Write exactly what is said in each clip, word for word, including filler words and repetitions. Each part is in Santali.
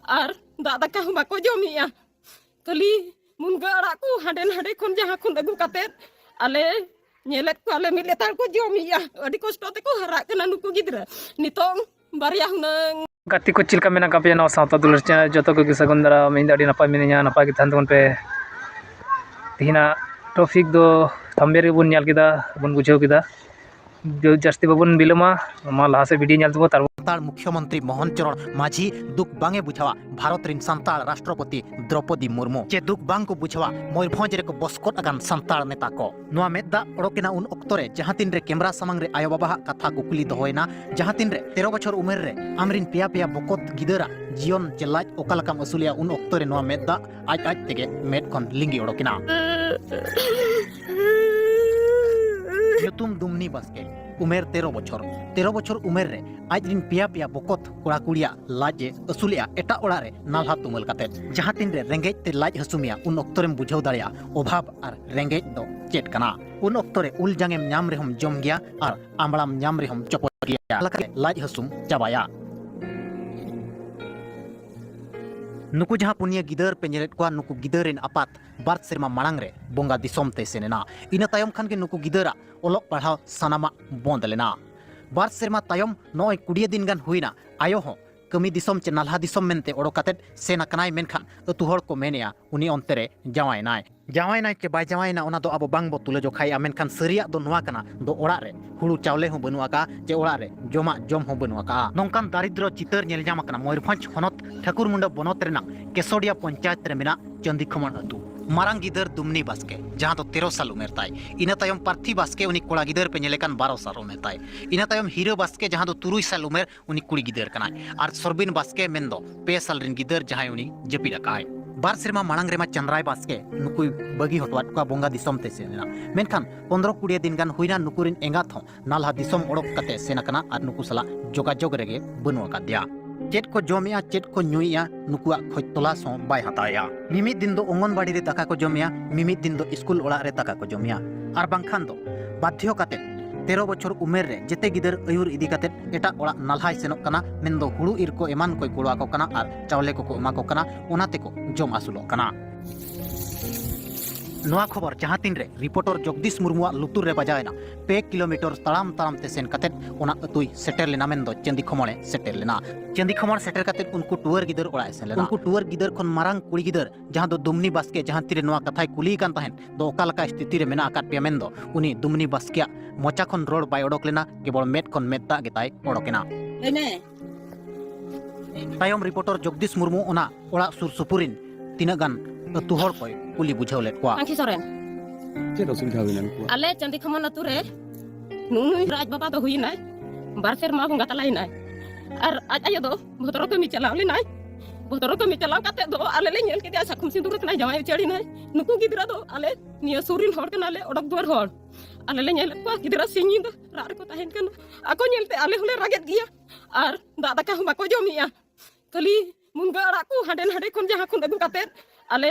ᱟᱨ ᱫᱟᱜ ᱫᱟᱠᱟ ᱦᱚᱸ ᱵᱟᱠᱚ ᱡᱚᱢᱮᱜᱼᱟ᱾ ᱠᱷᱟᱹᱞᱤ ᱢᱩᱱᱜᱟᱹ ᱟᱲᱟᱜ ᱠᱚ ᱦᱟᱸᱰᱮ ᱱᱟᱰᱮ ᱠᱷᱚᱱ ᱡᱟᱦᱟᱸ ᱠᱷᱚᱱ ᱟᱹᱜᱩ ᱠᱟᱛᱮᱫ ᱟᱞᱮ ᱧᱮᱞᱮᱫ ᱠᱚᱣᱟᱞᱮ ᱢᱤᱫ ᱞᱮᱛᱟᱲ ᱠᱚ ᱡᱚᱢᱮᱜᱼᱟ᱾ ᱟᱹᱰᱤ ᱠᱚᱥᱴᱚ ᱛᱮᱠᱚ ᱦᱟᱨᱟᱜ ᱠᱟᱱᱟ ᱱᱩᱠᱩ ᱜᱤᱫᱽᱨᱟᱹ᱾ ᱱᱤᱛᱚᱝ ᱵᱟᱨᱭᱟ ᱦᱩᱱᱟᱹᱝ᱾ ᱜᱟᱛᱮ ᱠᱚ, ᱪᱮᱫ ᱞᱮᱠᱟ ᱢᱮᱱᱟᱜ ᱟᱠᱟᱫ ᱯᱮᱭᱟ ᱱᱚᱣᱟ ᱥᱟᱶᱛᱟ ᱫᱩᱞᱟᱹᱲ ᱪᱮᱱᱮᱞ? ᱡᱚᱛᱚ ᱠᱚᱜᱮ ᱥᱟᱹᱜᱩᱱ ᱫᱟᱨᱟᱢ᱾ ᱤᱧ ᱫᱚ ᱟᱹᱰᱤ ᱱᱟᱯᱟᱭ ᱢᱤᱱᱟᱹᱧᱟ, ᱱᱟᱯᱟᱭ ᱜᱮ ᱛᱟᱦᱮᱱ ᱛᱟᱵᱚᱱ ᱯᱮ᱾ ᱛᱮᱦᱮᱧᱟᱜ ᱴᱚᱯᱤᱠ ᱫᱚ ᱛᱷᱟᱢᱵᱮᱞ ᱨᱮᱵᱚᱱ ᱧᱮᱞ ᱠᱮᱫᱟ, ᱵᱚᱱ ᱵᱩᱡᱷᱟᱹᱣ ᱠᱮᱫᱟ᱾ ᱡᱟᱹᱥᱛᱤ ᱵᱟᱵᱚᱱ ᱵᱤᱞᱚᱢᱟ, ᱢᱟ ᱞᱟᱦᱟ ᱥᱮᱫ ᱵᱷᱤᱰᱤᱭᱳ ᱧᱮᱞ ᱛᱟᱵᱚᱱ, ᱛᱟᱨᱯᱚᱨ ᱥᱟᱱᱛᱟᱲ ᱢᱩᱠᱷᱭᱚᱢᱚᱱᱛᱨᱤ ᱢᱳᱦᱚᱱ ᱪᱚᱨᱚᱬ ᱢᱟᱹᱡᱷᱤ ᱫᱩᱠ ᱵᱟᱝ ᱮ ᱵᱩᱡᱷᱟᱹᱣᱟ ᱵᱷᱟᱨᱚᱛ ᱨᱤᱱ ᱥᱟᱱᱛᱟᱲ ᱨᱟᱥᱴᱨᱚᱯᱚᱛᱤ ᱫᱨᱚᱯᱚᱫᱤ ᱢᱩᱨᱢᱩ, ᱪᱮ ᱫᱩᱠ ᱵᱟᱝ ᱠᱚ ᱵᱩᱡᱷᱟᱹᱣᱟ ᱢᱚᱭᱩᱨᱵᱷᱚᱸᱡᱽ ᱨᱮᱠᱚ ᱵᱚᱥᱠᱚᱫ ᱟᱠᱟᱱ ᱥᱟᱱᱛᱟᱲ ᱱᱮᱛᱟ ᱠᱚ᱾ ᱱᱚᱣᱟ ᱢᱮᱫ ᱫᱟᱜ ᱚᱰᱚᱠ ᱮᱱᱟ ᱩᱱ ᱚᱠᱛᱚ ᱨᱮ, ᱡᱟᱦᱟᱸ ᱛᱤᱱ ᱨᱮ ᱠᱮᱢᱨᱟ ᱥᱟᱢᱟᱝ ᱨᱮ ᱟᱭᱳ ᱵᱟᱵᱟᱣᱟᱜ ᱠᱟᱛᱷᱟ ᱠᱩᱠᱞᱤ ᱫᱚᱦᱚᱭᱮᱱᱟ, ᱡᱟᱦᱟᱸ ᱛᱤᱱ ᱨᱮ ᱛᱮᱨᱚ ᱵᱚᱪᱷᱚᱨ ᱩᱢᱮᱨ ᱨᱮ ᱟᱢᱨᱤᱱ ᱯᱮᱭᱟ ᱯᱮᱭᱟ ᱵᱚᱠᱚᱛ ᱜᱤᱫᱟᱹᱨᱟᱜ ᱡᱤᱭᱚᱱ ᱪᱮ ᱞᱟᱡ ᱚᱠᱟ ᱞᱮᱠᱟᱢ ᱟᱹᱥᱩᱞᱮᱭᱟ, ᱩᱱ ᱚᱠᱛᱚ ᱨᱮ ᱱᱚᱣᱟ ᱢᱮᱫ ᱫᱟᱜ ᱟᱡ ᱟᱡ ᱛᱮᱜᱮ ᱢᱮᱫ ᱠᱷᱚᱱ ᱞᱤᱸᱜᱤ ᱚᱰᱚᱠ ᱮᱱᱟ᱾ ᱧᱩᱛᱩᱢ ᱫᱩᱢᱱᱤ ᱵᱟᱥᱠᱮ, ᱩᱢᱮᱨ ᱛᱮᱨᱚ ᱵᱚᱪᱷᱚᱨ᱾ ᱛᱮᱨᱚ ᱵᱚᱪᱷᱚᱨ ᱩᱢᱮᱨ ᱨᱮ ᱟᱡ ᱨᱤᱱ ᱯᱮᱭᱟ ᱯᱮᱭᱟ ᱵᱚᱠᱚᱛ ᱠᱚᱲᱟ ᱠᱩᱲᱤᱭᱟᱜ ᱞᱟᱡ ᱮ ᱟᱹᱥᱩᱞᱮᱜᱼᱟ ᱮᱴᱟᱜ ᱚᱲᱟᱜ ᱨᱮ ᱱᱟᱞᱦᱟ ᱛᱩᱢᱟᱹᱞ ᱠᱟᱛᱮ᱾ ᱡᱟᱦᱟᱸ ᱛᱤᱱ ᱨᱮ ᱨᱮᱸᱜᱮᱡ ᱛᱮ ᱞᱟᱡ ᱦᱟᱹᱥᱩ ᱢᱮᱭᱟ, ᱩᱱ ᱚᱠᱛᱚ ᱨᱮᱢ ᱵᱩᱡᱷᱟᱹᱣ ᱫᱟᱲᱮᱭᱟᱜᱼᱟ ᱚᱵᱷᱟᱵ ᱟᱨ ᱨᱮᱸᱜᱮᱡ ᱫᱚ ᱪᱮᱫ ᱠᱟᱱᱟ᱾ ᱩᱱ ᱚᱠᱛᱚ ᱨᱮ ᱩᱞ ᱡᱟᱝᱮᱢ ᱧᱟᱢ ᱨᱮᱦᱚᱸᱢ ᱡᱚᱢ ᱜᱮᱭᱟ ᱟᱨ ᱟᱢᱵᱽᱲᱟᱢ ᱧᱟᱢ ᱨᱮᱦᱚᱸᱢ ᱪᱚᱯᱚᱡ ᱜᱮᱭᱟ᱾ ᱚᱱᱠᱟ ᱞᱮᱠᱟᱛᱮ ᱞᱟᱡ ᱦᱟᱹᱥᱩᱢ ᱪᱟᱵᱟᱭᱟ᱾ ᱱᱩᱠᱩ ᱡᱟᱦᱟᱸ ᱯᱩᱱᱭᱟᱹ ᱜᱤᱫᱟᱹᱨ ᱯᱮ ᱧᱮᱞᱮᱫ ᱠᱚᱣᱟ, ᱱᱩᱠᱩ ᱜᱤᱫᱟᱹᱨ ᱨᱮᱱ ᱟᱯᱟᱛ ᱵᱟᱨ ᱥᱮᱨᱢᱟ ᱢᱟᱲᱟᱝ ᱨᱮ ᱵᱚᱸᱜᱟ ᱫᱤᱥᱚᱢ ᱛᱮ ᱥᱮᱱ ᱮᱱᱟ᱾ ᱤᱱᱟᱹ ᱛᱟᱭᱚᱢ ᱠᱷᱟᱱ ᱜᱮ ᱱᱩᱠᱩ ᱜᱤᱫᱟᱹᱨᱟᱜ ᱚᱞᱚᱜ ᱯᱟᱲᱦᱟᱣ ᱥᱟᱱᱟᱢᱟᱜ ᱵᱚᱱᱫ ᱞᱮᱱᱟ᱾ ᱵᱟᱨ ᱥᱮᱨᱢᱟ ᱛᱟᱭᱚᱢ ᱱᱚᱜᱼᱚᱭ ᱠᱩᱲᱤᱭᱟᱹ ᱫᱤᱱ ᱜᱟᱱ ᱦᱩᱭᱱᱟ, ᱟᱭᱳ ᱦᱚᱸ ᱠᱟᱹᱢᱤ ᱫᱤᱥᱚᱢ ᱪᱮ ᱱᱟᱞᱦᱟ ᱫᱤᱥᱚᱢ ᱢᱮᱱᱛᱮ ᱚᱰᱚᱠ ᱠᱟᱛᱮᱫ ᱥᱮᱱ ᱟᱠᱟᱱᱟᱭ, ᱢᱮᱱᱠᱷᱟᱱ ᱟᱹᱛᱩ ᱦᱚᱲ ᱠᱚ ᱢᱮᱱᱮᱜᱼᱟ ᱩᱱᱤ ᱚᱱᱛᱮ ᱨᱮ ᱡᱟᱶᱟᱭᱮᱱᱟᱭ᱾ ᱡᱟᱶᱟᱭᱮᱱᱟᱭ ᱪᱮ ᱵᱟᱭ ᱡᱟᱶᱟᱭᱮᱱᱟ, ᱚᱱᱟ ᱫᱚ ᱟᱵᱚ ᱵᱟᱝ ᱵᱚ ᱛᱩᱞᱟᱹ ᱡᱚᱠᱷᱟᱭᱮᱜᱼᱟ, ᱢᱮᱱᱠᱷᱟᱱ ᱥᱟᱹᱨᱤᱭᱟᱜ ᱫᱚ ᱱᱚᱣᱟ ᱠᱟᱱᱟ, ᱫᱚ ᱚᱲᱟᱜ ᱨᱮ ᱦᱩᱲᱩ ᱪᱟᱣᱞᱮ ᱦᱚᱸ ᱵᱟᱹᱱᱩᱜ ᱟᱠᱟᱫᱼᱟ ᱪᱮ ᱚᱲᱟᱜ ᱨᱮ ᱡᱚᱢᱟᱜ ᱡᱚᱢ ᱦᱚᱸ ᱵᱟᱹᱱᱩᱜ ᱟᱠᱟᱫᱼᱟ᱾ ᱱᱚᱝᱠᱟᱱ ᱫᱟᱨᱤᱫᱨᱚ ᱪᱤᱛᱟᱹᱨ ᱧᱮᱞ ᱧᱟᱢ ᱟᱠᱟᱱᱟ ᱢᱚᱭᱩᱨᱵᱷᱚᱸᱡᱽ ᱦᱚᱱᱚᱛ ᱴᱷᱟᱹᱠᱩᱨᱢᱩᱸᱰᱟᱹ ᱵᱚᱱᱚᱛ ᱨᱮᱱᱟᱜ ᱠᱮᱥᱚᱰᱤᱭᱟ ᱯᱚᱧᱪᱟᱭᱮᱛ ᱨᱮ ᱢᱮᱱᱟᱜ ᱪᱟᱹᱱᱫᱤᱠᱷᱚᱢᱚᱱ ᱟᱹᱛᱩ᱾ ᱢᱟᱨᱟᱝ ᱜᱤᱫᱟᱹᱨ ᱫᱩᱢᱱᱤ ᱵᱟᱥᱠᱮ, ᱡᱟᱦᱟᱸ ᱫᱚ ᱛᱮᱨᱚ ᱥᱟᱞ ᱩᱢᱮᱨ ᱛᱟᱭ᱾ ᱤᱱᱟᱹ ᱛᱟᱭᱚᱢ ᱯᱟᱨᱛᱷᱤ ᱵᱟᱥᱠᱮ, ᱩᱱᱤ ᱠᱚᱲᱟ ᱜᱤᱫᱟᱹᱨ ᱯᱮ ᱧᱮᱞᱮ ᱠᱟᱱ, ᱵᱟᱨᱚ ᱥᱟᱞ ᱩᱢᱮᱨ ᱛᱟᱭ᱾ ᱤᱱᱟᱹ ᱛᱟᱭᱚᱢ ᱦᱤᱨᱟᱹ ᱵᱟᱥᱠᱮ, ᱡᱟᱦᱟᱸ ᱫᱚ ᱛᱩᱨᱩᱭ ᱥᱟᱞ ᱩᱢᱮᱨ, ᱩᱱᱤ ᱠᱩᱲᱤ ᱜᱤᱫᱟᱹᱨ ᱠᱟᱱᱟᱭ᱾ ᱟᱨ ᱥᱚᱨᱵᱤᱱ ᱵᱟᱥᱠᱮ ᱢᱮᱱᱫᱚ ᱯᱮ ᱥᱟᱞ ᱨᱤᱱ ᱜᱤᱫᱟᱹᱨ, ᱡᱟᱦᱟᱸᱭ ᱩᱱᱤ ᱡᱟᱹᱯᱤᱫ ᱟᱠᱟᱫᱼᱟᱭ᱾ ᱵᱟᱨ ᱥᱮᱨᱢᱟ ᱢᱟᱲᱟᱝ ᱨᱮᱢᱟ ᱪᱟᱸᱫᱽᱨᱟᱭ ᱵᱟᱥᱠᱮ ᱱᱩᱠᱩᱭ ᱵᱟᱹᱜᱤ ᱦᱚᱴᱚᱣᱟᱫ ᱠᱚᱣᱟ, ᱵᱚᱸᱜᱟ ᱫᱤᱥᱚᱢ ᱛᱮ ᱥᱮᱱ ᱮᱱᱟ᱾ ᱢᱮᱱᱠᱷᱟᱱ ᱯᱚᱱᱫᱽᱨᱚ ᱠᱩᱲᱤ ᱫᱤᱱ ᱜᱟᱱ ᱦᱩᱭᱱᱟ, ᱱᱩᱠᱩ ᱨᱤᱱ ᱮᱸᱜᱟᱛ ᱦᱚᱸ ᱱᱟᱞᱦᱟ ᱫᱤᱥᱚᱢ ᱚᱰᱚᱠ ᱠᱟᱛᱮ ᱥᱮᱱ ᱟᱠᱟᱱᱟ ᱟᱨ ᱱᱩᱠᱩ ᱥᱟᱞᱟᱜ ᱡᱳᱜᱟᱡᱳᱜᱽ ᱨᱮᱜᱮ ᱵᱟᱹᱱᱩᱜ ᱟᱠᱟᱫᱮᱭᱟ᱾ ᱪᱮᱫ ᱠᱚ ᱡᱚᱢᱮᱜᱼᱟ, ᱪᱮᱫ ᱠᱚ ᱧᱩᱭᱮᱜᱼᱟ, ᱱᱩᱠᱩᱣᱟᱜ ᱠᱷᱚᱡᱽ ᱛᱚᱞᱟᱥ ᱦᱚᱸ ᱵᱟᱭ ᱦᱟᱛᱟᱣᱮᱜᱼᱟ᱾ ᱢᱤᱢᱤᱫ ᱫᱤᱱ ᱫᱚ ᱚᱝᱜᱚᱱᱵᱟᱲᱤ ᱨᱮ ᱫᱟᱠᱟ ᱠᱚ ᱡᱚᱢᱮᱜᱼᱟ, ᱢᱤᱢᱤᱫ ᱫᱤᱱ ᱫᱚ ᱤᱥᱠᱩᱞ ᱚᱲᱟᱜ ᱨᱮ ᱫᱟᱠᱟ ᱠᱚ ᱡᱚᱢᱮᱜᱼᱟ, ᱟᱨ ᱵᱟᱝᱠᱷᱟᱱ ᱫᱚ ᱵᱟᱫᱽᱫᱷᱚ ᱠᱟᱛᱮ ᱛᱮᱨᱚ ᱵᱚᱪᱷᱚᱨ ᱩᱢᱮᱨ ᱨᱮ ᱡᱮᱛᱮ ᱜᱤᱫᱟᱹᱨ ᱟᱹᱭᱩᱨ ᱤᱫᱤ ᱠᱟᱛᱮ ᱮᱴᱟᱜ ᱚᱲᱟᱜ ᱱᱟᱞᱦᱟᱭ ᱥᱮᱱᱚᱜ ᱠᱟᱱᱟ, ᱢᱮᱱᱫᱚ ᱦᱩᱲᱩ ᱤᱨ ᱠᱚ ᱮᱢᱟᱱ ᱠᱚᱭ ᱜᱚᱲᱚ ᱟᱠᱚ ᱠᱟᱱᱟ ᱟᱨ ᱪᱟᱣᱞᱮ ᱠᱚᱠᱚ ᱮᱢᱟ ᱠᱚ ᱠᱟᱱᱟ, ᱚᱱᱟ ᱛᱮᱠᱚ ᱡᱚᱢ ᱟᱹᱥᱩᱞᱚᱜ ᱠᱟᱱᱟ᱾ ᱱᱚᱣᱟ ᱠᱷᱚᱵᱚᱨ ᱡᱟᱦᱟᱸ ᱛᱤᱱᱨᱮ ᱨᱤᱯᱳᱨᱴᱚᱨ ᱡᱚᱜᱽᱫᱤᱥ ᱢᱩᱨᱢᱩᱣᱟᱜ ᱞᱩᱛᱩᱨ ᱨᱮ ᱵᱟᱡᱟᱣ ᱮᱱᱟ, ᱯᱮ ᱠᱤᱞᱳᱢᱤᱴᱟᱨ ᱛᱟᱲᱟᱢ ᱛᱟᱲᱟᱢ ᱛᱮ ᱥᱮᱱ ᱠᱟᱛᱮ ᱚᱱᱟ ᱟᱹᱛᱩᱭ ᱥᱮᱴᱮᱨ ᱞᱮᱱᱟ, ᱢᱮᱱᱫᱚ ᱪᱟᱹᱱᱫᱤ ᱠᱷᱚᱢᱚᱲᱮ ᱥᱮᱴᱮᱨ ᱞᱮᱱᱟ᱾ ᱪᱟᱹᱱᱫᱤ ᱠᱷᱚᱢᱚᱲ ᱥᱮᱴᱮᱨ ᱠᱟᱛᱮ ᱩᱱᱠᱩ ᱴᱩᱣᱟᱹᱨ ᱜᱤᱫᱟᱹᱨ ᱚᱲᱟᱜ ᱮ ᱥᱮᱱ ᱞᱮᱱᱟ᱾ ᱩᱱᱠᱩ ᱴᱩᱣᱟᱹᱨ ᱜᱤᱫᱟᱹᱨ ᱠᱷᱚᱱ ᱢᱟᱨᱟᱝ ᱠᱩᱲᱤ ᱜᱤᱫᱟᱹᱨ, ᱡᱟᱦᱟᱸ ᱫᱚ ᱫᱩᱢᱱᱤ ᱵᱟᱥᱠᱮ, ᱡᱟᱦᱟᱸ ᱛᱤᱨᱮ ᱱᱚᱣᱟ ᱠᱟᱛᱷᱟᱭ ᱠᱩᱞᱤᱭᱮ ᱠᱟᱱ ᱛᱟᱦᱮᱸᱫ ᱫᱚ ᱚᱠᱟ ᱞᱮᱠᱟ ᱥᱛᱷᱤᱛᱤ ᱨᱮ ᱢᱮᱱᱟᱜ ᱟᱠᱟᱫ ᱯᱮᱭᱟ ᱢᱮᱱᱫᱚ, ᱩᱱᱤ ᱫᱩᱢᱱᱤ ᱵᱟᱥᱠᱮᱭᱟᱜ ᱢᱚᱪᱟ ᱠᱷᱚᱱ ᱨᱚᱲ ᱵᱟᱭ ᱚᱰᱚᱠ ᱞᱮᱱᱟ, ᱠᱮᱵᱚᱞ ᱢᱮᱫ ᱠᱷᱚᱱ ᱢᱮᱫ ᱫᱟᱜ ᱜᱮᱛᱟᱭ ᱚᱰᱚᱠ ᱮᱱᱟ᱾ ᱞᱟᱹᱭ ᱢᱮ᱾ ᱛᱟᱭᱚᱢ ᱨᱤᱯᱳᱨᱴᱚᱨ ᱡᱚᱜᱽᱫᱤᱥ ᱢᱩᱨᱢᱩ ᱚᱱᱟ ᱚᱲᱟᱜ ᱥᱩᱨ ᱥᱩᱯᱩᱨ ᱨᱤᱱ ᱛᱤᱱᱟᱹᱜ ᱜᱟᱱ ᱟᱹᱛᱩ ᱦᱚᱲ ᱠᱚᱭ ᱠᱩᱞᱤ ᱵᱩᱡᱷᱟᱹᱣ ᱞᱮᱫ ᱠᱚᱣᱟ᱾ ᱥᱟᱝᱠᱷᱤ ᱥᱚᱨᱮᱱ᱾ ᱪᱮᱫ ᱚᱥᱩᱵᱤᱫᱷᱟ ᱦᱩᱭᱱᱟ ᱱᱩᱠᱩᱣᱟᱜ? ᱟᱞᱮ ᱪᱟᱹᱱᱫᱤ ᱠᱷᱚᱢᱚᱱ ᱟᱹᱛᱩ ᱨᱮ ᱱᱩᱜᱼᱩ ᱱᱩᱭ ᱨᱟᱡᱽ ᱵᱟᱵᱟ ᱫᱚ ᱦᱩᱭᱱᱟᱭ, ᱵᱟᱨ ᱥᱮᱨᱢᱟ ᱵᱚᱸᱜᱟ ᱛᱟᱞᱟᱭᱮᱱᱟᱭ᱾ ᱟᱨ ᱟᱡ ᱟᱭᱳ ᱫᱚ ᱵᱷᱚᱫᱨᱚ ᱠᱟᱹᱢᱤ ᱪᱟᱞᱟᱣ ᱞᱮᱱᱟᱭ᱾ ᱵᱷᱚᱫᱨᱚ ᱠᱟᱹᱢᱤ ᱪᱟᱞᱟᱣ ᱠᱟᱛᱮ ᱫᱚ ᱟᱞᱮ ᱞᱮ ᱧᱮᱞ ᱠᱮᱫᱮᱭᱟ, ᱥᱟᱹᱠᱷᱩᱱ ᱥᱤᱸᱫᱩᱨ ᱠᱟᱱᱟᱭ, ᱡᱟᱶᱟᱭ ᱩᱪᱟᱹᱲ ᱮᱱᱟᱭ᱾ ᱱᱩᱠᱩ ᱜᱤᱫᱽᱨᱟᱹ ᱫᱚ ᱟᱞᱮ ᱱᱤᱭᱟᱹ ᱥᱩᱨ ᱨᱤᱱ ᱦᱚᱲ ᱠᱟᱱᱟᱞᱮ, ᱚᱰᱚᱠ ᱫᱩᱣᱟᱹᱨ ᱦᱚᱲ᱾ ᱟᱞᱮ ᱞᱮ ᱧᱮᱞᱮᱫ ᱠᱚᱣᱟ ᱜᱤᱫᱽᱨᱟᱹ ᱥᱤᱧ ᱧᱤᱫᱟᱹ ᱨᱟᱜ ᱨᱮᱠᱚ ᱛᱟᱦᱮᱱ ᱠᱟᱱᱟ᱾ ᱟᱠᱚ ᱧᱮᱞᱛᱮ ᱟᱞᱮ ᱦᱚᱸᱞᱮ ᱨᱟᱜᱮᱫ ᱜᱮᱭᱟ᱾ ᱟᱨ ᱫᱟᱜ ᱫᱟᱠᱟ ᱦᱚᱸ ᱵᱟᱠᱚ ᱡᱚᱢᱮᱜᱼᱟ, ᱠᱷᱟᱹᱞᱤ ᱢᱩᱱᱜᱟᱹ ᱟᱲᱟᱜ ᱠᱚ ᱦᱟᱸᱰᱮ ᱱᱟᱰᱮ ᱠᱷᱚᱱ ᱡᱟᱦᱟᱸ ᱠᱷᱚᱱ ᱟᱹᱜᱩ ᱠᱟᱛᱮᱫ ᱟᱞᱮ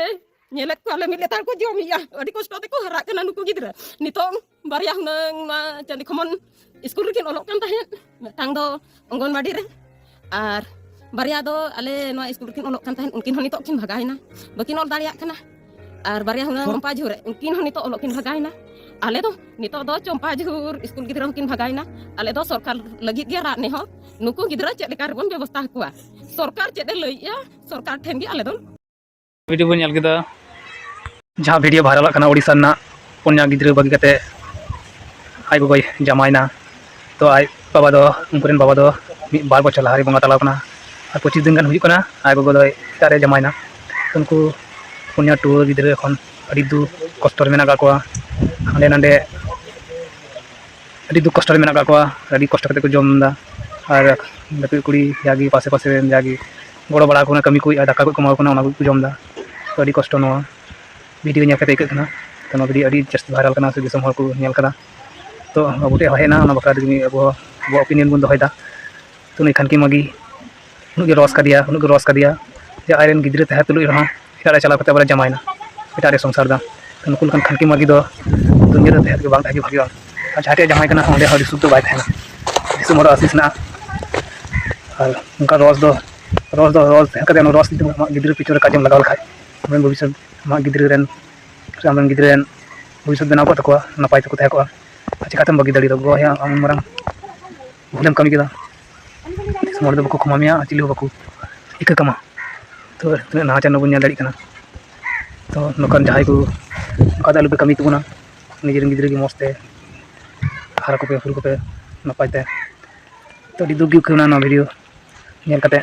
ᱧᱮᱞᱮᱫ ᱠᱚᱣᱟᱞᱮ ᱢᱤᱫ ᱞᱮᱛᱟᱲ ᱠᱚ ᱡᱚᱢᱮᱜᱼᱟ᱾ ᱟᱹᱰᱤ ᱠᱚᱥᱴᱚ ᱛᱮᱠᱚ ᱦᱟᱨᱟᱜ ᱠᱟᱱᱟ ᱱᱩᱠᱩ ᱜᱤᱫᱽᱨᱟᱹ᱾ ᱱᱤᱛᱚᱝ ᱵᱟᱨᱭᱟ ᱦᱩᱱᱟᱹᱝ ᱱᱚᱣᱟ ᱪᱟᱹᱱᱫᱤ ᱠᱷᱚᱢᱚᱱ ᱥᱠᱩᱞ ᱨᱮᱠᱤᱱ ᱚᱞᱚᱜ ᱠᱟᱱ ᱛᱟᱦᱮᱸᱫ, ᱢᱤᱫᱴᱟᱝ ᱫᱚ ᱚᱝᱜᱚᱱᱵᱟᱲᱤ ᱨᱮ ᱟᱨ ᱵᱟᱨᱭᱟ ᱫᱚ ᱟᱞᱮ ᱱᱚᱣᱟ ᱥᱠᱩᱞ ᱨᱮᱠᱤᱱ ᱚᱞᱚᱜ ᱠᱟᱱ ᱛᱟᱦᱮᱸᱫ, ᱩᱱᱠᱤᱱ ᱦᱚᱸ ᱱᱤᱛᱚᱜ ᱠᱤᱱ ᱵᱷᱟᱜᱟᱣᱮᱱᱟ, ᱵᱟᱹᱠᱤᱱ ᱚᱞ ᱫᱟᱲᱮᱭᱟᱜ ᱠᱟᱱᱟ᱾ ᱟᱨ ᱵᱟᱨᱭᱟ ᱦᱩᱱᱟᱹᱝ ᱦᱚᱸ? ᱪᱚᱢᱯᱟ ᱡᱷᱩᱨ ᱨᱮ, ᱩᱱᱠᱤᱱ ᱦᱚᱸ ᱱᱤᱛᱚᱜ ᱚᱞᱚᱜ ᱠᱤᱱ ᱵᱷᱟᱜᱟᱣᱮᱱᱟ᱾ ᱟᱞᱮ ᱫᱚ ᱱᱤᱛᱚᱜ ᱫᱚ ᱪᱚᱢᱯᱟ ᱡᱷᱩᱨ ᱥᱠᱩᱞ ᱜᱤᱫᱽᱨᱟᱹ ᱦᱚᱸᱠᱤᱱ ᱵᱷᱟᱜᱟᱣᱮᱱᱟ᱾ ᱟᱞᱮ ᱫᱚ ᱥᱚᱨᱠᱟᱨ ᱞᱟᱹᱜᱤᱫ ᱜᱮ ᱨᱟᱜ ᱱᱮᱦᱚᱨ, ᱱᱩᱠᱩ ᱜᱤᱫᱽᱨᱟᱹ ᱪᱮᱫ ᱞᱮᱠᱟ ᱨᱮᱵᱚᱱ ᱵᱮᱵᱚᱥᱛᱷᱟ ᱟᱠᱚᱣᱟ, ᱥᱚᱨᱠᱟᱨ ᱪᱮᱫ ᱮ ᱞᱟᱹᱭᱮᱜᱼᱟ, ᱥᱚᱨᱠᱟᱨ ᱴᱷᱮᱱ ᱜᱮ ᱟᱞᱮ ᱫᱚ᱾ ᱵᱷᱤᱰᱤᱭᱳ ᱵᱚᱱ ᱧᱮᱞ ᱠᱮᱫᱟ, ᱡᱟᱦᱟᱸ ᱵᱷᱤᱰᱤᱭᱳ ᱵᱷᱟᱭᱨᱟᱞᱚᱜ ᱠᱟᱱᱟ ᱳᱰᱤᱥᱟ ᱨᱮᱱᱟᱜ, ᱯᱩᱱᱭᱟ ᱜᱤᱫᱽᱨᱟᱹ ᱵᱟᱹᱜᱤ ᱠᱟᱛᱮ ᱟᱡ ᱜᱚᱜᱚᱭ ᱡᱟᱶᱟᱭᱱᱟ᱾ ᱛᱚ ᱟᱡ ᱵᱟᱵᱟ ᱫᱚ, ᱩᱱᱠᱩ ᱨᱮᱱ ᱵᱟᱵᱟ ᱫᱚ ᱢᱤᱫ ᱵᱟᱨ ᱵᱚᱪᱷᱚᱨ ᱞᱟᱦᱟ ᱨᱮ ᱵᱚᱸᱜᱟ ᱛᱟᱞᱟ ᱟᱠᱟᱱᱟ᱾ ᱟᱨ ᱯᱚᱸᱪᱤᱥ ᱫᱤᱱ ᱜᱟᱱ ᱦᱩᱭᱩᱜ ᱠᱟᱱᱟ, ᱟᱡ ᱜᱚᱜᱚ ᱫᱚ ᱮᱴᱟᱜ ᱨᱮ ᱡᱟᱶᱟᱭᱱᱟ᱾ ᱩᱱᱠᱩ ᱯᱩᱱᱭᱟ ᱴᱩᱣᱟᱹᱨ ᱜᱤᱫᱽᱨᱟᱹ ᱮᱠᱷᱚᱱ ᱟᱹᱰᱤ ᱫᱩᱠ ᱠᱚᱥᱴᱚ ᱨᱮ ᱢᱮᱱᱟᱜ ᱟᱠᱟᱫ ᱠᱚᱣᱟ᱾ ᱦᱟᱸᱰᱮ ᱱᱟᱰᱮ ᱟᱹᱰᱤ ᱫᱩᱠ ᱠᱚᱥᱴᱚ ᱨᱮ ᱢᱮᱱᱟᱜ ᱟᱠᱟᱫ ᱠᱚᱣᱟ, ᱟᱹᱰᱤ ᱠᱚᱥᱴᱚ ᱠᱟᱛᱮ ᱠᱚ ᱡᱚᱢ ᱮᱫᱟ᱾ ᱟᱨ ᱜᱟᱛᱮ ᱠᱩᱲᱤ ᱡᱟᱜᱮ ᱯᱟᱥᱮ ᱯᱟᱥᱮ ᱨᱮᱱ ᱡᱟᱜᱮ ᱜᱚᱲᱚ ᱵᱟᱲᱟ ᱟᱠᱚ ᱠᱟᱱᱟ, ᱠᱟᱹᱢᱤ ᱠᱚ ᱟᱨ ᱫᱟᱠᱟ ᱠᱚ ᱮᱢᱟ ᱠᱚ ᱠᱟᱱᱟ, ᱚᱱᱟ ᱠᱚ ᱡᱚᱢ ᱮᱫᱟ᱾ ᱛᱚ ᱟᱹᱰᱤ ᱠᱚᱥᱴᱚ ᱱᱚᱣᱟ ᱵᱷᱤᱰᱤᱭᱳ ᱧᱮᱞ ᱠᱟᱛᱮ ᱟᱹᱭᱠᱟᱹᱜ ᱠᱟᱱᱟ᱾ ᱛᱚ ᱱᱚᱣᱟ ᱵᱷᱤᱰᱤᱭᱳ ᱟᱹᱰᱤ ᱡᱟᱹᱥᱛᱤ ᱵᱷᱟᱭᱨᱟᱞ ᱠᱟᱱᱟ ᱥᱮ ᱫᱤᱥᱚᱢ ᱦᱚᱲ ᱠᱚ ᱧᱮᱞ ᱠᱟᱫᱟ᱾ ᱛᱚ ᱟᱵᱚ ᱴᱷᱮᱱ ᱦᱮᱡ ᱮᱱᱟ, ᱚᱱᱟ ᱵᱟᱠᱷᱨᱟ ᱛᱮᱜᱮ ᱟᱵᱚ ᱟᱵᱚᱣᱟᱜ ᱚᱯᱤᱱᱤᱭᱚᱱ ᱵᱚᱱ ᱫᱚᱦᱚᱭᱮᱫᱟ᱾ ᱛᱚ ᱱᱩᱭ ᱠᱷᱟᱱᱠᱤ ᱢᱟᱹᱜᱤ ᱩᱱᱟᱹᱜ ᱜᱮ ᱨᱚᱥ ᱠᱟᱫᱮᱭᱟ, ᱩᱱᱟᱹᱜ ᱜᱮ ᱨᱚᱥ ᱠᱟᱫᱮᱭᱟ ᱡᱮ ᱟᱡᱨᱮᱱ ᱜᱤᱫᱽᱨᱟᱹ ᱛᱟᱦᱮᱸ ᱛᱩᱞᱩᱡ ᱨᱮᱦᱚᱸ ᱮᱴᱟᱜ ᱨᱮ ᱪᱟᱞᱟᱣ ᱠᱟᱛᱮ ᱟᱵᱟᱨ ᱡᱟᱶᱟᱭᱱᱟ, ᱮᱴᱟᱜ ᱨᱮ ᱥᱚᱝᱥᱟᱨ ᱫᱟ᱾ ᱛᱚ ᱱᱩᱠᱩ ᱞᱮᱠᱟᱱ ᱠᱷᱟᱱᱠᱤ ᱢᱟᱹᱜᱤ ᱫᱚ ᱫᱩᱱᱤᱭᱟᱹ ᱨᱮ ᱛᱟᱦᱮᱸ ᱜᱮ ᱵᱟᱝ ᱛᱟᱦᱮᱸ ᱜᱮ ᱵᱷᱟᱜᱤᱣᱟ᱾ ᱟᱨ ᱡᱟᱦᱟᱸ ᱴᱷᱮᱱ ᱡᱟᱶᱟᱭ ᱠᱟᱱᱟ, ᱚᱸᱰᱮ ᱦᱚᱸ ᱟᱹᱰᱤ ᱥᱩᱠ ᱫᱚ ᱵᱟᱭ ᱛᱟᱦᱮᱱᱟ᱾ ᱫᱤᱥᱚᱢ ᱦᱚᱲᱟᱜ ᱟᱥᱤᱥ ᱢᱮᱱᱟᱜᱼᱟ᱾ ᱟᱨ ᱚᱱᱠᱟ ᱨᱚᱥ ᱫᱚ, ᱨᱚᱥ ᱫᱚ, ᱨᱚᱥ ᱛᱟᱦᱮᱸ ᱠᱟᱛᱮ, ᱚᱱᱟ ᱨᱚᱥ ᱡᱩᱫᱤ ᱟᱢᱟᱜ ᱜᱤᱫᱽᱨᱟᱹ ᱯᱤᱪᱷᱚᱱ ᱨᱮ ᱠᱟᱡᱮᱢ ᱞᱟᱜᱟᱣ ᱞᱮᱠᱷᱟᱡ, ᱟᱢᱨᱮᱱ ᱵᱷᱚᱵᱤᱥᱥᱚᱛ, ᱟᱢᱟᱜ ᱜᱤᱫᱽᱨᱟᱹ ᱨᱮᱱ ᱥᱮ ᱟᱢᱨᱮᱱ ᱜᱤᱫᱽᱨᱟᱹ ᱨᱮᱱ ᱵᱷᱚᱵᱤᱥᱥᱚᱛ ᱵᱮᱱᱟᱣ ᱠᱚᱜ ᱛᱟᱠᱚᱣᱟ, ᱱᱟᱯᱟᱭ ᱛᱮᱠᱚ ᱛᱟᱦᱮᱸ ᱠᱚᱜᱼᱟ᱾ ᱟᱨ ᱪᱤᱠᱟᱹᱛᱮᱢ ᱵᱟᱹᱜᱤ ᱫᱟᱲᱮᱭᱟᱫᱟ? ᱜᱚ ᱦᱮᱸ, ᱟᱢ ᱢᱟᱨᱟᱝ ᱵᱷᱩᱞᱮᱢ ᱠᱟᱹᱢᱤ ᱠᱮᱫᱟ᱾ ᱫᱤᱥᱚᱢ ᱦᱚᱲ ᱫᱚ ᱵᱟᱠᱚ ᱠᱷᱚᱢᱟ ᱢᱮᱭᱟ, ᱟᱨ ᱪᱤᱞᱤ ᱦᱚᱸ ᱵᱟᱠᱚ ᱤᱠᱟᱹ ᱠᱟᱢᱟ᱾ ᱛᱚ, ᱛᱤᱱᱟᱹᱜ ᱱᱟᱦᱟᱪᱟᱨ ᱵᱚᱱ ᱧᱮᱞ ᱫᱟᱲᱮᱭᱟᱜ ᱠᱟᱱᱟ᱾ ᱛᱚ, ᱱᱚᱝᱠᱟᱱ ᱡᱟᱦᱟᱸᱭ ᱠᱚ ᱚᱱᱠᱟ ᱫᱚ ᱟᱞᱚᱯᱮ ᱠᱟᱹᱢᱤ ᱛᱟᱵᱚᱱᱟ᱾ ᱱᱤᱡᱮᱨᱮᱱ ᱜᱤᱫᱽᱨᱟᱹ ᱜᱮ ᱢᱚᱡᱽ ᱛᱮ ᱦᱟᱨᱟ ᱠᱚᱯᱮ, ᱵᱩᱨᱩ ᱠᱚᱯᱮ ᱱᱟᱯᱟᱭ ᱛᱮ᱾ ᱛᱚ, ᱟᱹᱰᱤ ᱫᱩᱠ ᱜᱮ ᱟᱹᱭᱠᱟᱹᱣ ᱮᱱᱟ ᱱᱚᱣᱟ ᱵᱷᱤᱰᱤᱭᱳ ᱧᱮᱞ ᱠᱟᱛᱮ᱾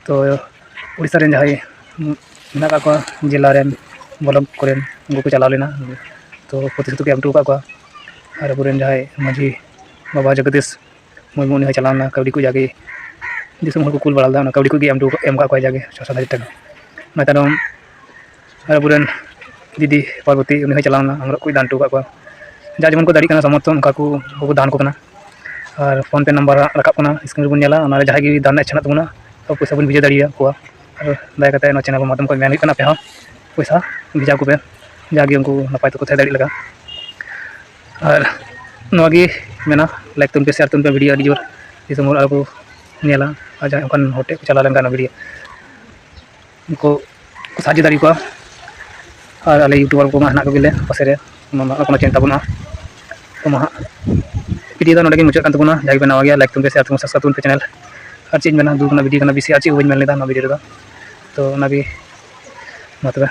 ᱛᱚ, ᱩᱲᱤᱥᱥᱟ ᱨᱮᱱ ᱡᱟᱦᱟᱸᱭ ᱢᱮᱱᱟᱜ ᱟᱠᱟᱫ ᱠᱚᱣᱟ, ᱡᱮᱞᱟ ᱨᱮᱱ, ᱵᱞᱚᱠ ᱠᱚᱨᱮᱱ, ᱩᱱᱠᱩ ᱠᱚ ᱪᱟᱞᱟᱣ ᱞᱮᱱᱟ᱾ ᱛᱚ, ᱯᱨᱚᱛᱤᱥᱨᱩᱛᱤ ᱠᱚ ᱮᱢ ᱦᱚᱴᱚ ᱟᱠᱟᱫ ᱠᱚᱣᱟ᱾ ᱟᱨ ᱟᱵᱚᱨᱮᱱ ᱡᱟᱦᱟᱸᱭ ᱢᱟᱹᱡᱷᱤ ᱵᱟᱵᱟ ᱡᱚᱜᱚᱫᱤᱥ ᱢᱩᱨᱢᱩ, ᱩᱱᱤ ᱦᱚᱸᱭ ᱪᱟᱞᱟᱣ ᱞᱮᱱᱟ, ᱠᱟᱹᱣᱰᱤ ᱠᱚ ᱡᱟᱜᱮ ᱫᱤᱥᱚᱢ ᱦᱚᱲ ᱠᱚ ᱠᱩᱞ ᱵᱟᱲᱟ ᱞᱮᱫᱟ, ᱚᱱᱟ ᱠᱟᱹᱣᱰᱤ ᱠᱚᱜᱮ ᱮᱢ ᱦᱚᱴᱚ, ᱮᱢ ᱟᱠᱟᱫ ᱠᱚᱣᱟᱭ ᱡᱟᱜᱮ ᱪᱷᱚ ᱥᱟᱛ ᱦᱟᱡᱟᱨ ᱴᱟᱠᱟ᱾ ᱚᱱᱟ ᱛᱟᱭᱱᱚᱢ ᱟᱨ ᱟᱵᱚᱨᱮᱱ ᱫᱤᱫᱤ ᱯᱟᱨᱵᱚᱛᱤ, ᱩᱱᱤ ᱦᱚᱸᱭ ᱪᱟᱞᱟᱣ ᱞᱮᱱᱟ, ᱟᱝᱨᱚᱜ ᱠᱚᱭ ᱫᱟᱱ ᱦᱚᱴᱚ ᱟᱠᱟᱫ ᱠᱚᱣᱟ᱾ ᱡᱟᱨ ᱡᱮᱢᱚᱱ ᱠᱚ ᱫᱟᱲᱮᱭᱟᱜ ᱠᱟᱱᱟ ᱥᱟᱢᱚᱨᱛᱷᱚ, ᱚᱱᱠᱟ ᱠᱚ, ᱩᱱᱠᱩ ᱠᱚ ᱫᱟᱱ ᱠᱚ ᱠᱟᱱᱟ᱾ ᱟᱨ PhonePe number ᱨᱟᱠᱟᱵ ᱠᱟᱱᱟ, screen ᱨᱮᱵᱚᱱ ᱧᱮᱞᱟ, ᱚᱱᱟᱨᱮ ᱡᱟᱦᱟᱸᱭ ᱜᱮ ᱫᱟᱱ ᱨᱮᱱᱟᱜ ᱤᱪᱪᱷᱟᱹ ᱢᱮᱱᱟᱜ ᱛᱟᱵᱚᱱᱟ, ᱛᱚ ᱯᱚᱭᱥᱟ ᱵᱚᱱ ᱵᱷᱮᱡᱟ ᱫᱟᱲᱮᱭᱟᱠᱚᱣᱟ᱾ ᱟᱨ ᱫᱟᱭᱟ ᱠᱟᱛᱮ ᱱᱚᱣᱟ channel ᱢᱟᱫᱽᱫᱷᱚᱢ ᱠᱷᱚᱱ ᱢᱮᱱ ᱦᱩᱭᱩᱜ ᱠᱟᱱᱟ, ᱟᱯᱮ ᱦᱚᱸ ᱯᱚᱭᱥᱟ ᱵᱷᱮᱡᱟ ᱠᱚᱯᱮ, ᱡᱟᱜᱮ ᱩᱱᱠᱩ ᱱᱟᱯᱟᱭ ᱛᱮᱠᱚ ᱛᱟᱦᱮᱸ ᱫᱟᱲᱮᱭᱟᱜ ᱞᱮᱠᱟ᱾ ᱟᱨ ᱱᱚᱣᱟ ᱜᱮ ᱢᱮᱱᱟ, like ᱛᱟᱵᱚᱱ ᱯᱮ, share ᱛᱟᱵᱚᱱ ᱯᱮ ᱵᱷᱤᱰᱤᱭᱳ ᱟᱹᱰᱤ ᱡᱳᱨ, ᱫᱤᱥᱚᱢ ᱦᱚᱲ ᱟᱨᱚ ᱠᱚ ᱧᱮᱞᱟ᱾ ᱟᱨ ᱡᱟᱦᱟᱸᱭ ᱚᱱᱠᱟᱱ ᱦᱚᱲ ᱴᱷᱮᱱ ᱠᱚ ᱪᱟᱞᱟᱣ ᱞᱮᱱᱠᱷᱟᱱ ᱚᱱᱟ ᱵᱷᱤᱰᱤᱭᱳ ᱩᱱᱠᱩ ᱥᱟᱦᱟᱡᱽᱡᱚ ᱫᱟᱲᱮ ᱠᱚᱣᱟ᱾ ᱟᱨ ᱟᱞᱮ YouTuber ᱠᱚᱢᱟ ᱦᱮᱱᱟᱜ ᱠᱚᱜᱮ ᱞᱮ ᱯᱟᱥᱮ ᱨᱮ, ᱚᱱᱟ ᱢᱟ ᱠᱳᱱᱳ ᱪᱤᱱᱛᱟ ᱵᱟᱹᱱᱩᱜᱼᱟ᱾ ᱛᱚ ᱢᱟ ᱦᱟᱸᱜ, ᱵᱷᱤᱰᱤᱭᱳ ᱫᱚ ᱱᱚᱰᱮ ᱜᱮ ᱢᱩᱪᱟᱹᱫ ᱠᱟᱱ ᱛᱟᱵᱚᱱᱟ᱾ ᱡᱟᱦᱟᱸᱭ ᱠᱚ ᱵᱮᱱᱟᱣ ᱜᱮᱭᱟ, like ᱛᱟᱵᱚᱱ ᱯᱮ, share ᱛᱟᱵᱚᱱ ᱯᱮ, subscribe ᱛᱟᱵᱚᱱ ᱯᱮ channel᱾ ᱟᱨ ᱪᱮᱫ ᱤᱧ ᱢᱮᱱᱟ, ᱫᱩᱠ ᱨᱮᱱᱟᱜ ᱵᱷᱤᱰᱤᱭᱳ ᱠᱟᱱᱟ, ᱵᱮᱥᱤ ᱟᱨ ᱪᱮᱫ ᱦᱚᱸ ᱵᱟᱹᱧ ᱢᱮᱱ ᱞᱮᱫᱟ ᱱᱚᱣᱟ ᱵᱷᱤᱰᱤᱭᱳ ᱨᱮᱫᱚ᱾ ᱛᱚ ᱚᱱᱟᱜᱮ, ᱢᱟ ᱛᱚᱵᱮ᱾